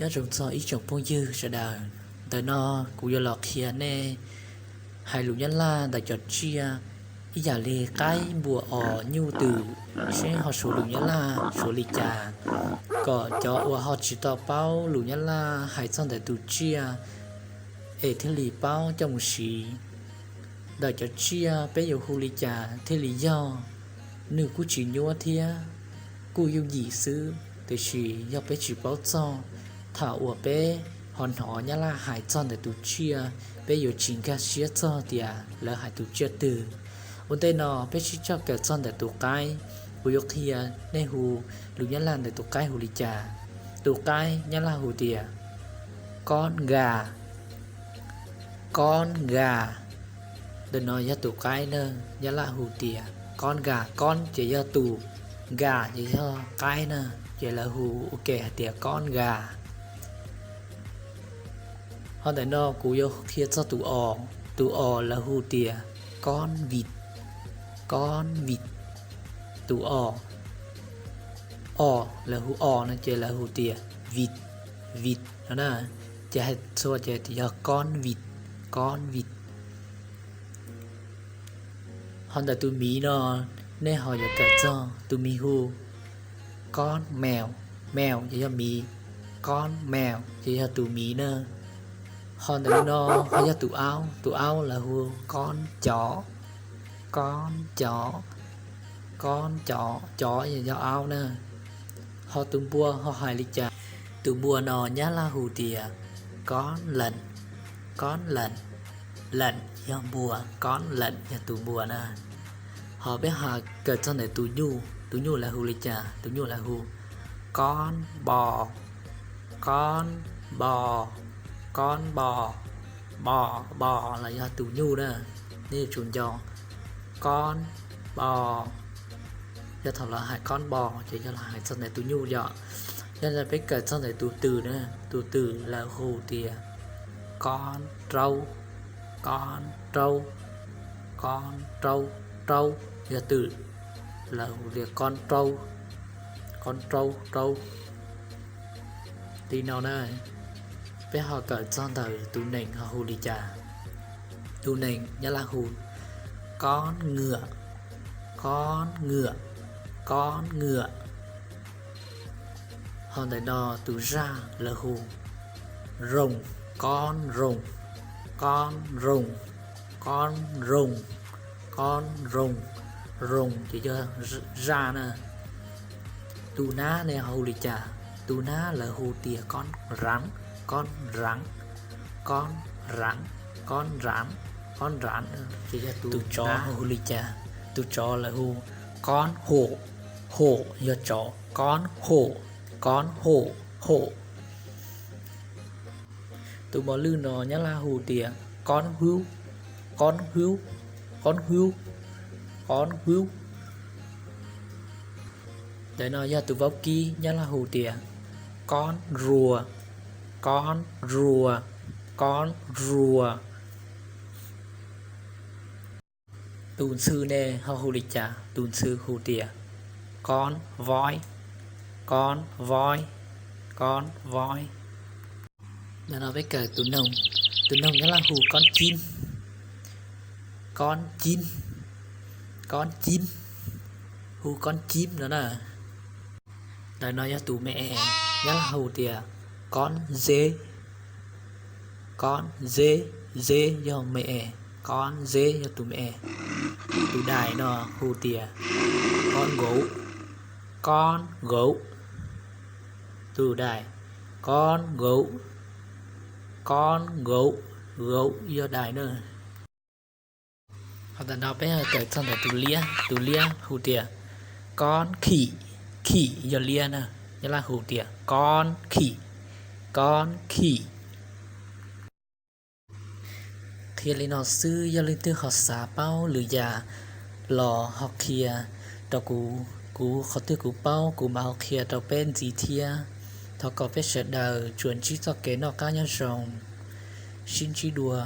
Nyob zoo txog ib tsoom phooj ywg sawv daws, ntawm no kuv yuav los qhia nej hais lus Nyab Laj ntawm cov tsiaj ib yam li qaib, npua, os, nyuj, twm, seb ho suav lus Nyab Laj suav li cas, kom cov uas ho tsis tau paub lus Nyab Laj hais txog ntawm tus tsiaj es thiaj li paub coj mus siv. Ntawm cov tsiaj peb yuav hu li cas thiaj li yog? Nws kuj tsis nyuaj thiab, kuj yooj yim xwb, tiam sis yog peb tsis paub txog, thaum uas peb ho hnov Nyab Laj hais txog ntawm tus tsiaj, peb yuav tsis nkag siab txog tias lawv hais tus tsiaj twg. Ua ntej no peb sib cog kawm txog ntawm tus qaib. Kuv yuav qhia nej hu lus Nyab Laj ntawm tus qaib hu li cas. Tus qaib Nyab Laj hu tias kob nkas, kob nkas. Ntawm no yog tus qaib na, Nyab Laj hu tias kob nkas. Kob ces yog tus, nkas ces yog qaib na, ces lawv hu ua ke hais tias kob nkas. Ho ntawm no kuv yuav qhia txog tus os. Tus os lawv hu tias kob vim, kob vim. Tus os, os lawv hu os no ces lawv hu tias vim, vim no na. Ces hais txhua ces yog kob vim, kob vim. Ho ntawm tus miv no nej ho yuav kawm txog tus miv hu kob meus, meus ces yog miv, kob meus ces yog tus miv na. Ho ntawm no ho yog tus aub, tus aub lawv hu kob cov, kob cov, kob cov, cov yog aub na. Ho tus npua ho hais li cas? Tus npua no Nyab Laj hu tias kob leem, kob leem, leem yog npua, kob leem yog tus npua na. Ho peb ho kawm txog ntawm tus nyuj, tus nyuj lawv hu li cas? Tus nyuj lawv hu kob npo, kob npo, kob npo, npo, npo los yog tus nyuj na. Nej yuav tsum nco, kob npo. Yog thaum lawv hais kob npo ces yog lawv hais txog ntawm tus nyuj yom. Yog li peb kawm txog ntawm tus twm na, tus twm lawv hu tias kob raub, kob raub, kob raub, raub yog twm, lawv hu tias kob raub, kob raub, raub. Li no na, peb ho kawm txog ntawm tus nees ho hu li cas. Tus nees Nyab Laj hu kob ngwam, kob ngwam, kob ngwam. Ho ntawm no tus zaj lawv hu roos, kob roos, kob roos, kob roos, kob roos, roos ces yog zaj na. Tus nab ne ho hu li cas? Tus nab lawv hu tias kob raav, kob raav, kob raav, kob raav, kob raav ces yog tus tsov ho hu li cas? Tus tsov lawv hu kob hom, hom yog tsov, kob hom, kob hom, hom. Tus mos lwj no Nyab Laj hu tias kob hub, kob hub, kob hub, kob hub. Ntawm no yog tus vaub kib, Nyab Laj hu tias kob rua, kob rua, kob rua. Tus ntxhw ne ho hu li cas? Tus ntxhw hu tias kob voib, kob voib, kob voib. Ntawm no peb kawm tus noog. Tus noog Nyab Laj hu kob cib, kob cib, kob cib, hu kob cib no na. Ntawm no yog tus me es, Nyab Laj hu tias kob zeb, kob zeb, zeb yog me es, kob zeb yog tus me es. Tus dais no hu tias kob nkaum, kob nkaum. Tus dais, kob nkaum, kob nkaum, nkaum yog dais na. Ho ntawm no peb kawm txog ntawm tus liab, tus liab hu tias kob khim, khim yog liab na, Nyab Laj hu tias kob khim, kob khim. Qhia li no xwb, yog leej twg ho xav paub lwm yam los ho qhia rau kuv, kuv qhov twg kuv paub kuv mam ho qhia rau peb ntxiv thiab. Thov kom peb sawv daws tsuas ntsib txoj kev noj qab nyob zoo, sib ntsib dua.